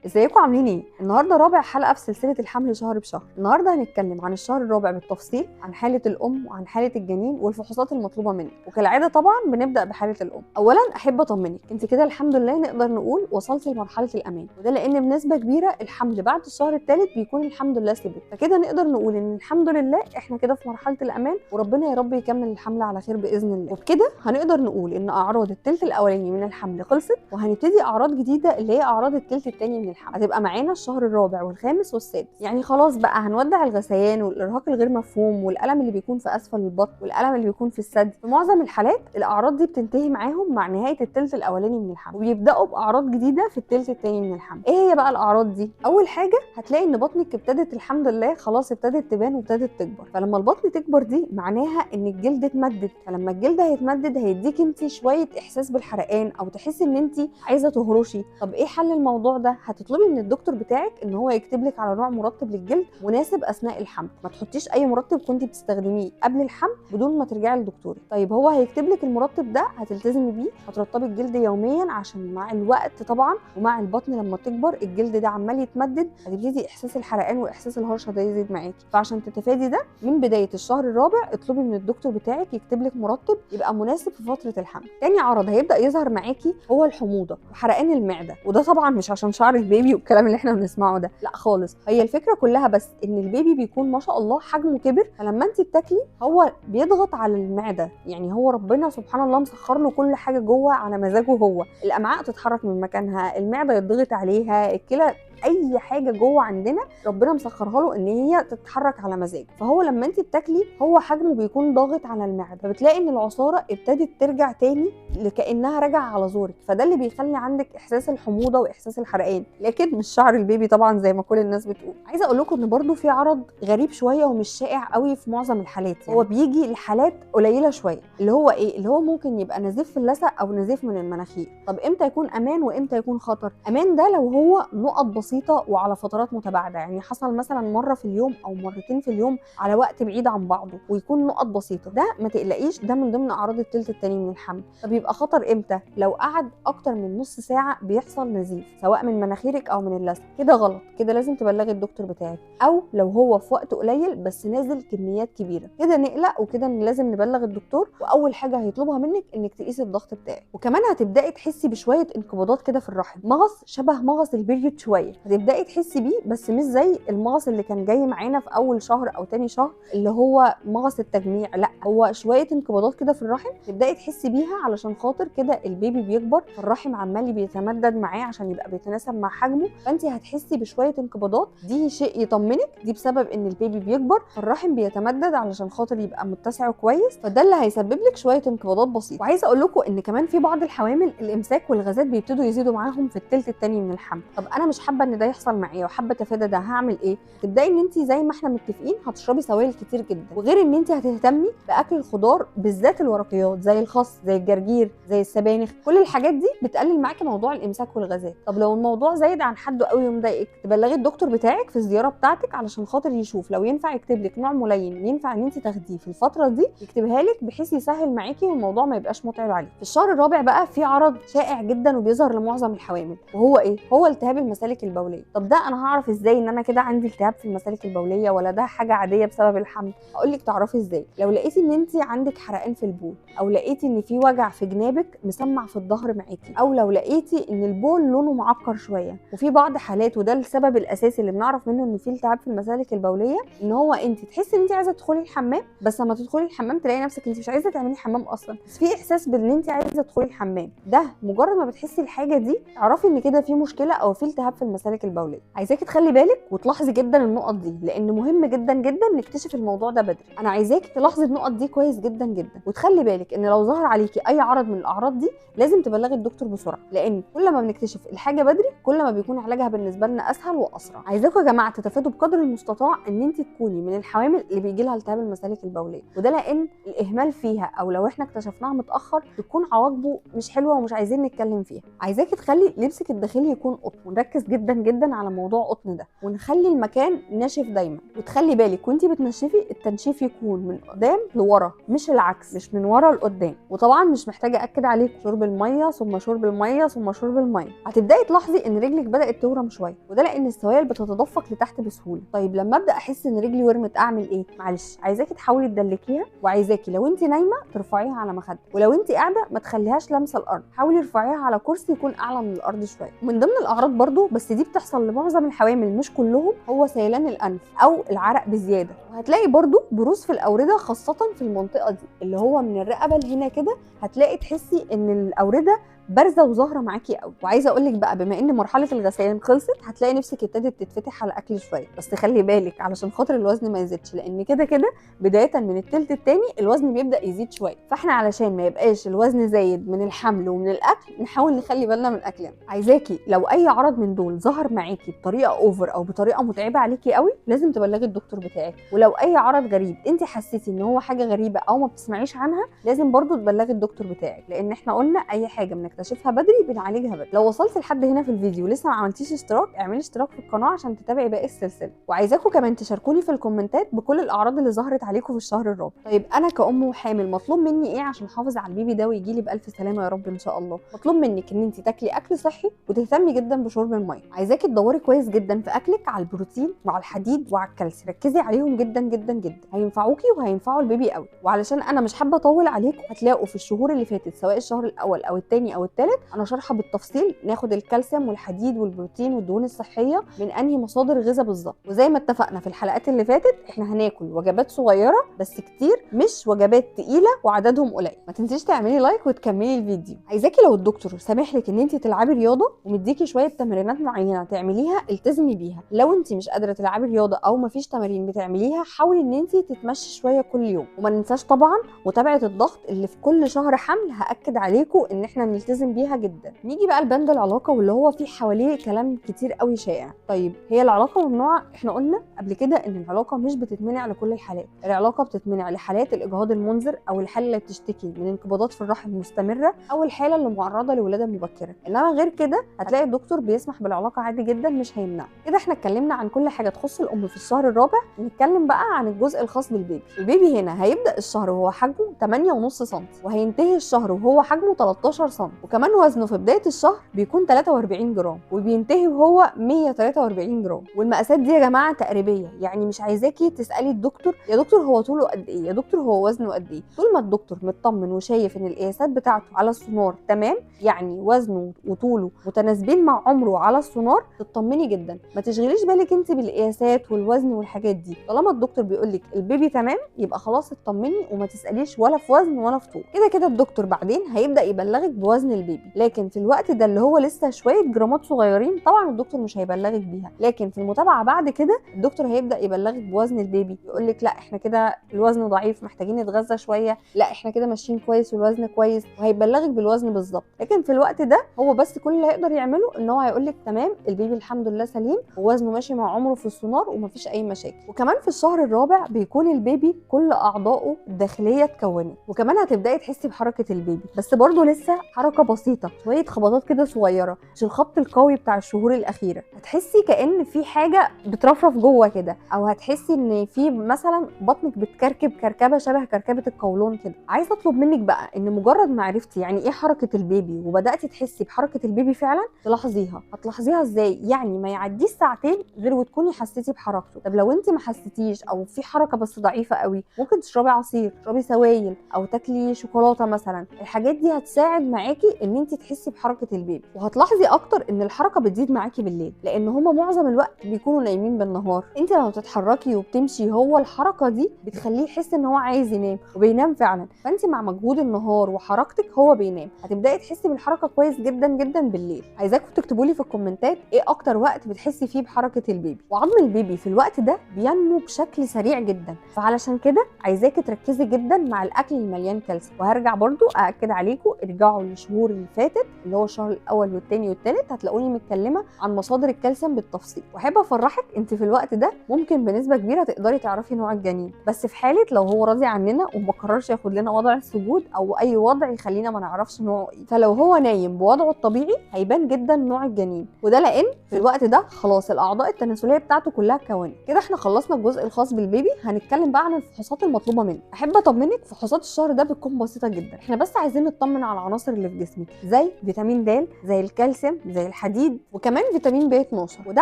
ازيكم عاملين ايه؟ النهارده رابع حلقة في سلسلة الحمل شهر بشهر. النهارده هنتكلم عن الشهر الرابع بالتفصيل، عن حاله الام وعن حاله الجنين والفحوصات المطلوبة منك. وكالعادة طبعا بنبدا بحاله الام. اولا احب اطمنك، انت كده الحمد لله نقدر نقول وصلتي لمرحلة الامان، وده لان بنسبة كبيرة الحمل بعد الشهر الثالث بيكون الحمد لله ثبت، فكده نقدر نقول ان الحمد لله احنا كده في مرحلة الامان، وربنا يا رب يكمل الحمل على خير باذن الله. وبكده هنقدر نقول ان اعراض الثلث الاولاني من الحمل خلصت، وهنبتدي اعراض جديدة اللي هي اعراض الثلث الثاني من الحمل. هتبقى معانا الشهر الرابع والخامس والسادس. يعني خلاص بقى هنودع الغثيان والارهاق الغير مفهوم والالم اللي بيكون في اسفل البطن والالم اللي بيكون في الثدي. في معظم الحالات الاعراض دي بتنتهي معاهم مع نهاية الثلث الاولاني من الحمل، وبيبداوا باعراض جديدة في الثلث الثاني من الحمل. ايه هي بقى الاعراض دي؟ اول حاجة هتلاقي ان بطنك ابتدت الحمد لله خلاص ابتدت تبان وابتدت تكبر. فلما البطن تكبر دي معناها ان الجلد اتمدد، فلما الجلد هيتمدد هيديك انت شوية احساس بالحرقان او تحسي ان انت عايزه تهرشي. طب ايه حل الموضوع ده؟ هتطلبي من الدكتور بتاعك ان هو يكتب لك على نوع مرطب للجلد مناسب اثناء الحمل. ما تحطيش اي مرطب كنت بتستخدميه قبل الحمل بدون ما ترجعي للدكتور. طيب هو هيكتب لك المرطب ده هتلتزمي بيه، هترطبي الجلد يوميا عشان مع الوقت طبعا ومع البطن لما تكبر الجلد ده عمال يتمدد، هتبتدي احساس الحرقان واحساس الهرشه ده يزيد معاكي. فعشان تتفادي ده من بداية الشهر الرابع اطلبي من الدكتور بتاعك يكتب لك مرطب يبقى مناسب في فترة الحمل. تاني عرض هيبدا يظهر معاكي هو الحموضة وحرقان المعدة، وده طبعا مش عشان شعر البيبي والكلام اللي احنا بنسمعه ده، لا خالص. هي الفكرة كلها بس ان البيبي بيكون ما شاء الله حجمه كبر، فلما انت بتاكلي هو بيضغط على المعدة. يعني هو ربنا سبحان الله مسخر له كل حاجة جوه على مزاجه هو، الامعاء تتحرك من مكانها، المعدة يضغط عليها، الكلى، اي حاجة جوه عندنا ربنا مسخرها له ان هي تتحرك على مزاجه. فهو لما انت بتاكلي هو حجمه بيكون ضاغط على المعدة، فبتلاقي ان العصاره ابتدت ترجع تاني لكانها راجعه على زورك، فده اللي بيخلي عندك احساس الحموضة واحساس الحرقان، لكن مش شعر البيبي طبعا زي ما كل الناس بتقول. عايزه اقول لكم ان برده في عرض غريب شوية ومش شائع قوي في معظم الحالات، يعني هو بيجي لحالات قليله شوية، اللي هو ايه؟ اللي هو ممكن يبقى نزيف في اللثة او نزيف من المناخير. طب امتى يكون امان وامتى يكون خطر؟ امان ده لو هو نقط بسيطة وعلى فترات متباعدة، يعني حصل مثلا مرة في اليوم او مرتين في اليوم على وقت بعيد عن بعضه ويكون نقط بسيطة، ده ما تقلقيش، ده من ضمن اعراض الثلث الثاني من الحمل. طب يبقى خطر امتى؟ لو قعد اكتر من نص ساعة بيحصل نزيف سواء من مناخيرك او من اللثة، كده غلط، كده لازم تبلغي الدكتور بتاعك. او لو هو في وقت قليل بس نازل كميات كبيرة، كده نقلق وكده لازم نبلغ الدكتور، واول حاجة هيطلبها منك انك تقيسي الضغط بتاعك. وكمان هتبداي تحسي بشوية انقباضات كده في الرحم، مغص شبه مغص ال period شوية هتبداي تحسي بيه، بس مش زي المغص اللي كان جاي معانا في اول شهر او تاني شهر اللي هو مغص التجميع، لا هو شوية انقباضات كده في الرحم تبداي تحسي بيها علشان خاطر كده البيبي بيكبر، الرحم عمال بيتمدد معاه عشان يبقى بيتناسب مع حجمه، فانت هتحسي بشوية انقباضات. دي شيء يطمنك، دي بسبب ان البيبي بيكبر فالرحم بيتمدد علشان خاطر يبقى متسع كويس، فده اللي هيسبب لك شوية انقباضات بسيطة. وعايزه اقول لكم ان كمان في بعض الحوامل الامساك والغازات بيبتدوا يزيدوا معاهم في الثلث الثاني من الحمل. طب انا مش حابة ان ده يحصل معايا وحابة اتفادى ده، هعمل ايه؟ تبداي ان انت زي ما احنا متفقين هتشربي سوائل كتير جدا، وغير ان انت هتهتمي باكل الخضار بالذات الورقيات زي الخس زي الجرجير زي السبانخ، كل الحاجات دي بتقلل معاكي موضوع الامساك والغازات. طب لو الموضوع زايد عن حده قوي ومضايقك تبلغي الدكتور بتاعك في الزيارة بتاعتك علشان خاطر يشوف لو ينفع يكتب لك نوع ملين ينفع ان انت تاخديه في الفترة دي، يكتبها لك بحيث يسهل معاكي والموضوع ما يبقاش متعب عليك. في الشهر الرابع بقى في عرض شائع جدا وبيظهر لمعظم الحوامل، وهو ايه؟ هو التهاب المسالك البوليه. طب ده انا هعرف ازاي ان انا كده عندي التهاب في المسالك البوليه ولا ده حاجة عادية بسبب الحمل؟ اقول لك تعرفي ازاي. لو لقيتي ان انت عندك حرقان في البول، او لقيتي ان في وجع في جنابك مسمع في الظهر معاكي، او لو لقيتي ان البول لونه معكر شوية. وفي بعض حالات، وده السبب الاساسي اللي بنعرف منه ان في التهاب في المسالك البوليه، ان هو انت تحسي ان انت عايزه تدخلي الحمام، بس لما تدخلي الحمام تلاقي نفسك انت مش عايزه تعملي حمام اصلا، بس في احساس بان انت عايزه تدخلي الحمام. ده مجرد ما بتحسي الحاجة دي اعرفي ان كده في مشكلة او في التهاب في المسالك البوليه. عايزاكي تخلي بالك وتلاحظي جدا النقط دي، لان مهم جدا جدا نكتشف الموضوع ده بدري. انا عايزاكي تلاحظي النقط دي كويس جدا جدا، وتخلي بالك ان لو ظهر عليكي اي عرض من الاعراض دي لازم تبلغي الدكتور بسرعة، لان كل ما بنكتشف الحاجة بدري كل ما بيكون علاجها بالنسبة لنا اسهل واسرع. عايزاكم يا جماعة تتفادوا بقدر المستطاع ان انت تكوني من الحوامل اللي بيجي لها التهاب المسالك البوليه، وده لان الاهمال فيها او لو احنا اكتشفناها متاخر بتكون عواقبه مش حلوة ومش عايزين نتكلم فيها. عايزاكي تخلي لبسك الداخلي يكون قطن، ونركز جدا جدا على موضوع قطن ده، ونخلي المكان ناشف دايما. وتخلي بالك وانتي بتنشفي التنشيف يكون من قدام لورا مش العكس، مش من ورا لقدام. وطبعا مش محتاجه اكد عليكم شرب المية ثم شرب المية ثم شرب المية. هتبداي تلاحظي ان رجلك بدات تورم شوية، وده لان السوائل بتتدفق لتحت بسهولة. طيب لما ابدا احس ان رجلي ورمت اعمل ايه؟ معلش عايزاكي تحاولي تدلكيها، وعايزاكي لو انت نايمة ترفعيها على مخده، ولو انت قاعدة ما تخليهاش لامسه الارض، حاولي ارفعيها على كرسي يكون اعلى من الارض شوية. من ضمن الاعراض برضو، بس دي بتحصل لمعظم الحوامل مش كلهم، هو سيلان الانف او العرق بزيادة. وهتلاقي برضو بروز في الاورده، خاصة في المنطقة دي اللي هو من الرقبة لهنا كده، هتلاقي تحسي ان الاورده بارزة وظاهره معاكي قوي. وعايزه اقول لك بقى، بما ان مرحلة الغثيان خلصت، هتلاقي نفسك ابتدت تتفتح على الاكل شوية، بس خلي بالك علشان خاطر الوزن ما يزيدش، لان كده كده بداية من الثلث الثاني الوزن بيبدا يزيد شوية. فاحنا علشان ما يبقاش الوزن زايد من الحمل ومن الاكل، نحاول نخلي بالنا من اكلنا. عايزاكي لو اي عرض من دول ظهر معاكي بطريقة over او بطريقة متعبة عليكي قوي، لازم تبلغي الدكتور بتاعك. ولو اي عرض غريب انت حسيتي ان هو حاجة غريبة او ما بتسمعيش عنها، لازم برضو تبلغي الدكتور بتاعك، لان احنا قلنا اي حاجة بنكتشفها بدري بنعالجها بدري. لو وصلت لحد هنا في الفيديو لسه ما عملتيش اشتراك، اعملي اشتراك في القناة عشان تتابعي باقي السلسلة. وعايزاكم كمان تشاركوني في الكومنتات بكل الاعراض اللي ظهرت عليكم في الشهر الرابع. طيب انا كأم وحامل مطلوب مني ايه عشان احافظ على البيبي ده ويجي لي بالف سلامه يا رب ان شاء الله؟ مطلوب منك ان انت تاكلي اكل صحي وتهتمي جدا بشرب المية. عايزاكي تدوري كويس جدا في اكلك على البروتين وعلى الحديد وعلى الكالسيوم، ركزي عليهم جدا جدا جدا، هينفعوكي وهينفعوا البيبي قوي. وعلشان انا مش حابة اطول عليكم، هتلاقوا في الشهور اللي فاتت سواء الشهر الاول او الثاني او الثالث انا شارحه بالتفصيل ناخد الكالسيوم والحديد والبروتين والدهون الصحية من انهي مصادر غذاء بالظبط. وزي ما اتفقنا في الحلقات اللي فاتت، احنا هناكل وجبات صغيرة بس كتير، مش وجبات تقيلة وعددهم قليل. ما تنسيش تعملي like وتكملي الفيديو. عايزاكي لو الدكتور سامح لك ان انت تلعبي رياضة ومديكي شوية تمرينات معينة تعمليها، التزمي بيها. لو انت مش قادرة تلعبي رياضة او مفيش تمارين بتعمليها، حاولي ان انت تتمشي شوية كل يوم. وما ننساش طبعا متابعه الضغط اللي في كل شهر حمل، هاكد عليكم ان احنا نلتزم بيها جدا. نيجي بقى لبند العلاقة، واللي هو فيه حواليه كلام كتير قوي شائع. طيب هي العلاقة ممنوعة؟ احنا قلنا قبل كده ان العلاقة مش بتتمنع لكل الحالات، العلاقة بتتمنع لحالات الاجهاض المنذر، او الحالة اللي بتشتكي من انقباضات في الرحم مستمرة، او الحالة اللي معرضه لولاده مبكرة. انما غير كده هتلاقي الدكتور بيسمح بالعلاقة عادي جدا، مش هيمنع. كده احنا اتكلمنا عن كل حاجة تخص الام في الشهر الرابع. نتكلم بقى عن الجزء الخاص بالبيبي. البيبي هنا هيبدا الشهر وهو حجمه 8.5 سم، وهينتهي الشهر وهو حجمه 13 سم، وكمان وزنه في بداية الشهر بيكون 43 جرام، وبينتهي وهو 143 جرام. والمقاسات دي يا جماعة تقريبية، يعني مش عايزاكي تسالي الدكتور يا دكتور هو طوله قد ايه، يا دكتور هو وزنه قد ايه. طول ما الدكتور مطمن وشايف ان القياسات بتاعته على السونار تمام، يعني وزنه وطوله متناسبين مع عمره على السونار، تطمني جدا. ما تشغليش بالك انت بالقياسات والوزن والحاجات دي، طالما الدكتور بيقول لك البيبي تمام يبقى خلاص اطمني، وما تساليش ولا في وزن ولا في طول. كده كده الدكتور بعدين هيبدا يبلغك بوزن البيبي، لكن في الوقت ده اللي هو لسه شوية جرامات صغيرين طبعا الدكتور مش هيبلغك بيها. لكن في المتابعة بعد كده الدكتور هيبدا يبلغك بوزن البيبي، يقول لك لا احنا كده الوزن ضعيف محتاجين نتغذى شوية، لا احنا كده ماشيين كويس والوزن كويس، وهيبلغك بالوزن بالظبط. لكن في الوقت ده هو بس كل اللي هيقدر يعمله ان هو هيقول لك تمام البيبي الحمد لله سليم ووزنه ماشي مع عمره في السونار ومفيش اي مشاكل. وكمان في الشهر الرابع بيكون البيبي كل اعضائه الداخلية اتكونت، وكمان هتبداي تحسي بحركة البيبي، بس برده لسه حركة بسيطة، شوية خبطات كده صغيرة، مش الخبط القوي بتاع الشهور الاخيرة. هتحسي كأن في حاجة بترفرف جوه كده، او هتحسي ان في مثلا بطنك بتكركب كركبه شبه كركبه القولون كده. عايزه اطلب منك بقى ان مجرد ما عرفتي يعني ايه حركة البيبي وبداتي تحسي بحركة البيبي فعلا تلاحظيها. هتلاحظيها ازاي؟ يعني ما يعديش ساعتين غير وتكوني حسيتي بحركته. طب لو انت ما حسيتيش او في حركة بس ضعيفة قوي، ممكن تشربي عصير، تشربي سوائل، او تاكلي شوكولاتة مثلا. الحاجات دي هتساعد معاكي ان انت تحسي بحركة البيبي. وهتلاحظي اكتر ان الحركة بتزيد معاكي بالليل، لان هما معظم الوقت بيكونوا نايمين بالنهار. انت لما بتتحركي وبتمشي هو الحركة دي بتخليه يحس ان هو عايز ينام وبينام فعلا. فانت مع مجهود النهار وحركتك هو بينام. هتبداي تحسي بالحركة كويس جدا جدا بالليل. عايزاكم تكتبوا لي في الكومنتات ايه اكتر وقت بتحسي فيه بحركة البيبي. وعظم البيبي في الوقت ده بينمو بشكل سريع جدا، فعلشان كده عايزاكي تركزي جدا مع الاكل المليان كالسيوم. وهرجع برضو ااكد عليكم ارجعوا للشهور الشهور اللي فاتت اللي هو الشهر الاول والثاني والثالث، هتلاقوني متكلمه عن مصادر الكالسيوم بالتفصيل. واحب افرحك انت في الوقت ده ممكن بنسبة كبيرة تقدري تعرفي نوع الجنين، بس في حاله لو هو راضي عننا وما قررش ياخد لنا وضع السجود او اي وضع يخلينا ما نعرفش نوعه ايه. فلو هو نايم بوضعه الطبيعي هيبان جدا نوع الجنين، وده لان في الوقت ده خلاص الاعضاء التناسلية بتاعته كلها اتكونت. كده احنا خلصنا الجزء الخاص بالبيبي، هنتكلم بقى عن الفحوصات المطلوبة منك. احب اطمنك فحوصات الشهر ده بتكون بسيطة جدا، احنا بس عايزين نطمن على العناصر اللي في جسمك زي فيتامين د، زي الكالسيوم، زي الحديد، وكمان فيتامين ب 12. وده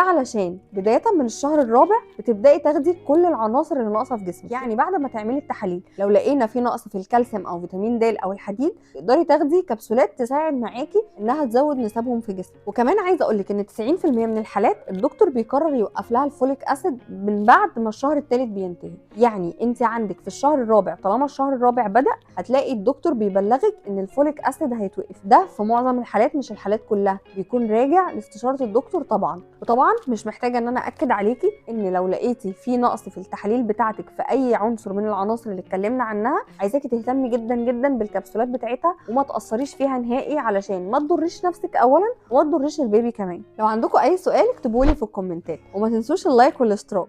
علشان بداية من الشهر الرابع بتبداي تاخدي كل العناصر اللي ناقصه في جسمك. يعني بعد ما تعملي التحاليل لو لقينا في نقص في الكالسيوم او فيتامين د او الحديد تقدري تاخدي كبسولات تساعد معاكي انها تزود نسبهم في جسمك. وكمان عايزه اقول لك ان 90% من الحالات الدكتور بيقرر يوقف لها ال folic acid من بعد ما الشهر الثالث بينتهي. يعني انت عندك في الشهر الرابع، طالما الشهر الرابع بدأ هتلاقي الدكتور بيبلغك ان ال folic acid هيتوقف. ده في معظم الحالات مش الحالات كلها، بيكون راجع لاستشاره الدكتور طبعا. وطبعا مش محتاجه ان انا اكد عليكي ان لو لقيتي في نقص في التحاليل بتاعتك في اي عنصر من العناصر اللي اتكلمنا عنها، عايزاكي تهتمي جدا جدا بالكبسولات بتاعتها وما تقصريش فيها نهائي، علشان ما تضريش نفسك اولا وما تضريش البيبي كمان. لو عندكم اي سؤال اكتبوا لي في الكومنتات، وما تنسوش ال like والاشتراك.